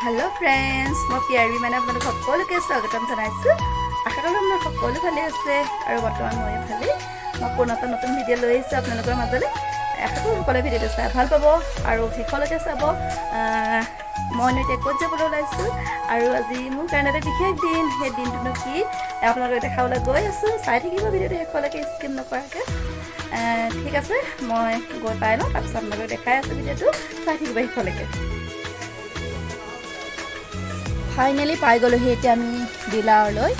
Hello' friends, মই পিয়াৰী মানে আপোনালোক সকলোকে স্বাগতম জনাইছোঁ। আশা কৰোঁ আপোনালোক সকলো ভালে আছে আৰু বৰ্তমান ময়ো ভালেই। মই পুনৰ এটা নতুন ভিডিঅ' লৈ আহিছোঁ আপোনালোকৰ মাজলৈ। আশা কৰোঁ সকলোৱে ভিডিঅ'টো চাই ভাল পাব আৰু শেষলৈকে চাব। মইনো এতিয়া ক'ত যাবলৈ ওলাইছোঁ আৰু আজি মোৰ কাৰণে এটা বিশেষ দিন, সেই দিনটোনো কি আপোনালোকক দেখাবলৈ গৈ আছোঁ। চাই থাকিব ভিডিঅ'টো শেষলৈকে স্কিপ নকৰাকৈ। ঠিক আছে, মই গৈ পাই লওঁ, তাৰপিছত আপোনালোকক দেখাই আছোঁ। ভিডিঅ'টো চাই থাকিব শেষলৈকে। ফাইনেলি পাই গ'লোহি এতিয়া আমি ডিলাৰলৈ।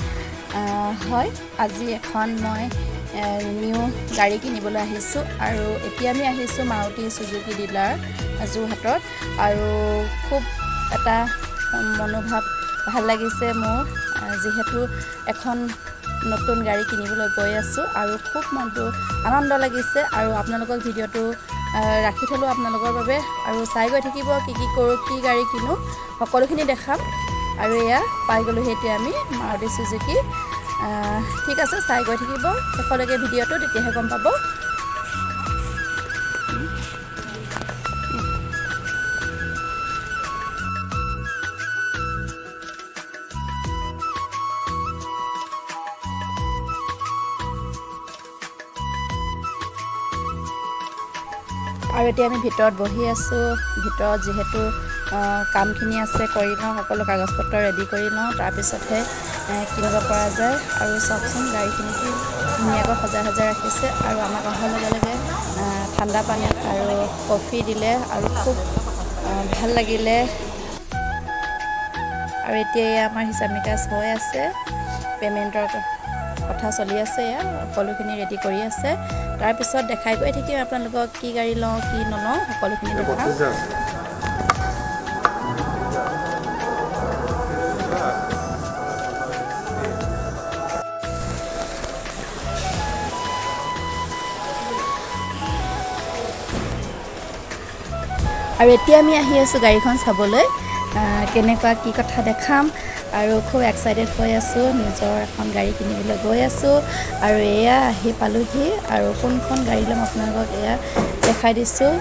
হয়, আজি এখন মই নিউ গাড়ী কিনিবলৈ আহিছোঁ আৰু এতিয়া আমি আহিছোঁ মাৰুতি চুজুকি ডিলাৰ যোৰহাটত। আৰু খুব এটা মনোভাৱ ভাল লাগিছে মোৰ, যিহেতু এখন নতুন গাড়ী কিনিবলৈ গৈ আছোঁ আৰু খুব মনটো আনন্দ লাগিছে। আৰু আপোনালোকক ভিডিঅ'টো ৰাখি থ'লোঁ আপোনালোকৰ বাবে আৰু চাই গৈ থাকিব কি কি কৰোঁ, কি গাড়ী কিনো, সকলোখিনি দেখাম। আৰু এয়া পাই গ'লোহি এতিয়া আমি মাৰুতি চুজুকি। ঠিক আছে, চাই গৈ থাকিব শেষলৈকে ভিডিঅ'টো, তেতিয়াহে গম পাব। আৰু এতিয়া আমি ভিতৰত বহি আছোঁ। ভিতৰত যিহেতু কামখিনি আছে, কৰি লওঁ, সকলো কাগজ পত্ৰ ৰেডি কৰি লওঁ, তাৰপিছতহে কিনিব পৰা যায়। আৰু চাওকচোন, গাড়ীখিনি কি ধুনীয়াকৈ সজাই সজাই ৰাখিছে। আৰু আমাক অহাৰ লগে লগে ঠাণ্ডা পানী আৰু কফি দিলে আৰু খুব ভাল লাগিলে। আৰু এতিয়া এয়া আমাৰ হিচাপ নিকাচ হৈ আছে, পে'মেণ্টৰ কথা চলি আছে, এয়া সকলোখিনি ৰেডি কৰি আছে। তাৰপিছত দেখাই গৈ থাকিম আপোনালোকক কি গাড়ী লওঁ, কি নলওঁ, সকলোখিনি দেখাম। আৰু এতিয়া আমি আহি আছোঁ গাড়ীখন চাবলৈ, কেনেকুৱা কি কথা দেখাম। আৰু খুব এক্সাইটেড হৈ আছোঁ, নিজৰ এখন গাড়ী কিনিবলৈ গৈ আছোঁ। আৰু এয়া আহি পালোহি আৰু কোনখন গাড়ী ল'ম আপোনালোকক এয়া দেখাই দিছোঁ।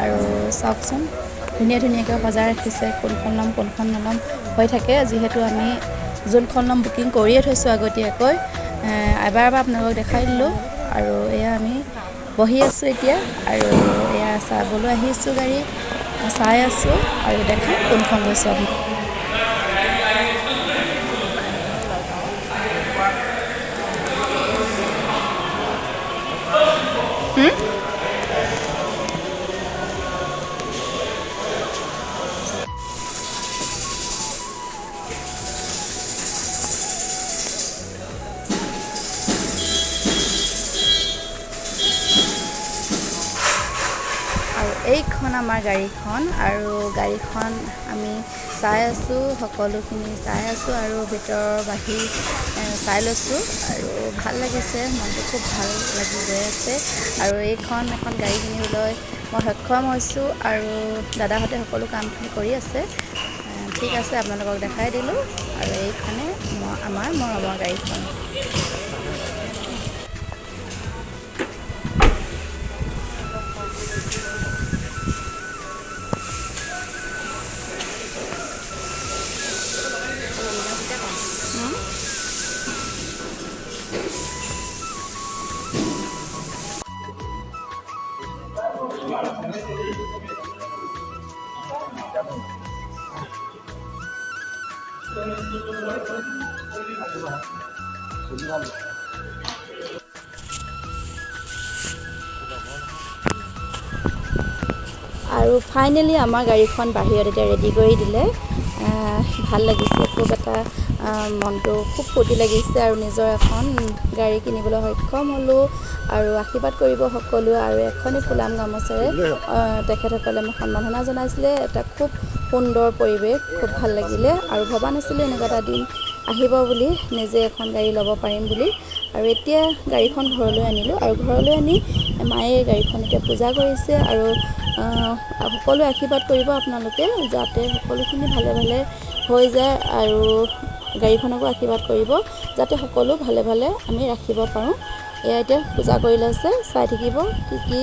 আৰু চাওকচোন, ধুনীয়া ধুনীয়াকৈ সজাই ৰাখিছে। কোনখন ল'ম, কোনখন নল'ম হৈ থাকে, যিহেতু আমি যোনখন ল'ম বুকিং কৰিয়ে থৈছোঁ আগতীয়াকৈ। এবাৰ এবাৰ আপোনালোকক দেখাই দিলোঁ। আৰু এয়া আমি বহি আছোঁ এতিয়া আৰু এয়া চাবলৈ আহিছোঁ, গাড়ী চাই আছোঁ আৰু দেখাম কোনখন লৈছোঁ আপুনি। আৰু এইখন আমাৰ গাড়ীখন। আৰু গাড়ীখন আমি চাই আছোঁ, সকলোখিনি চাই আছোঁ আৰু ভিতৰৰ বাহিৰ চাই লৈছোঁ আৰু ভাল লাগিছে, মনটো খুব ভাল লাগি গৈ আছে। আৰু এইখন এখন গাড়ী কিনিবলৈ মই সক্ষম হৈছোঁ আৰু দাদাহঁতে সকলো কামখিনি কৰি আছে। ঠিক আছে, আপোনালোকক দেখাই দিলোঁ। আৰু এইখনে আমাৰ মৰমৰ গাড়ীখন। আৰু ফাইনেলি আমাৰ গাড়ীখন বাহিৰত এতিয়া ৰেডি কৰি দিলে। ভাল লাগিছে খুব এটা, মনটো খুব ফূৰ্তি লাগিছে আৰু নিজৰ এখন গাড়ী কিনিবলৈ সক্ষম হ'লোঁ। আৰু আশীৰ্বাদ কৰিব সকলোৱে। আৰু এখনি ফুলাম গামোচাৰে তেখেতসকলে মোক সম্বৰ্ধনা জনাইছিলে। এটা খুব সুন্দৰ পৰিৱেশ, খুব ভাল লাগিলে। আৰু ভবা নাছিলোঁ এনেকুৱা এটা দিন আহিব বুলি, নিজে এখন গাড়ী ল'ব পাৰিম বুলি। আৰু এতিয়া গাড়ীখন ঘৰলৈ আনিলোঁ আৰু ঘৰলৈ আনি মায়ে গাড়ীখন এতিয়া পূজা কৰিছে। আৰু সকলোৱে আশীৰ্বাদ কৰিব আপোনালোকে, যাতে সকলোখিনি ভালে ভালে হৈ যায় আৰু গাড়ীখনকো আশীৰ্বাদ কৰিব যাতে সকলো ভালে ভালে আমি ৰাখিব পাৰোঁ। এয়া এতিয়া পূজা কৰি লৈছে, চাই থাকিব কি কি।